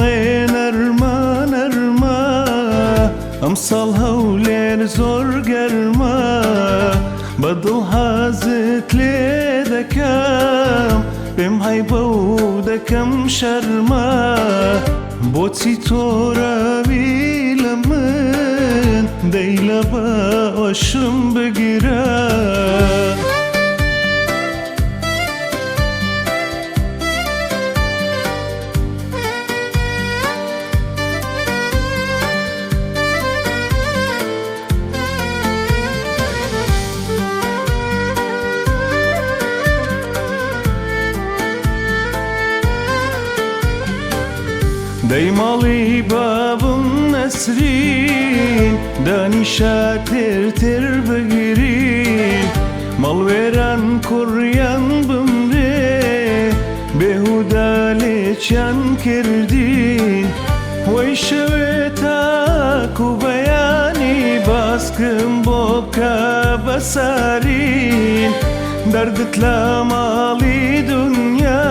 بڵێ نەرمە نەرمە، ئەمساڵ هەولێر زۆر گەرمە، بە دڵ حەزت لێ دەکەم، پێم عەیبە و دەکەم شەرمە. بۆچی تۆراوی لە من، دەی لە باوەشم بگرە. دەی ماڵی بابم نەسرین، دانیشە تێر تێر بگرین، ماڵوێران کوڕیان بمرێ، بێهودە لێچیان کردین. وەی شەوێ تاکو بەیانی باسکم بۆ بکە بەسارین، دەردت لە ماڵی دونیا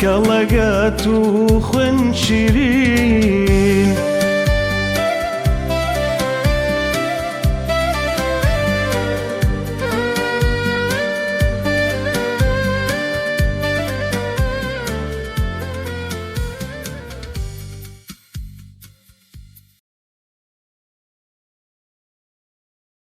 کەڵەگەت و خوێن شیرین.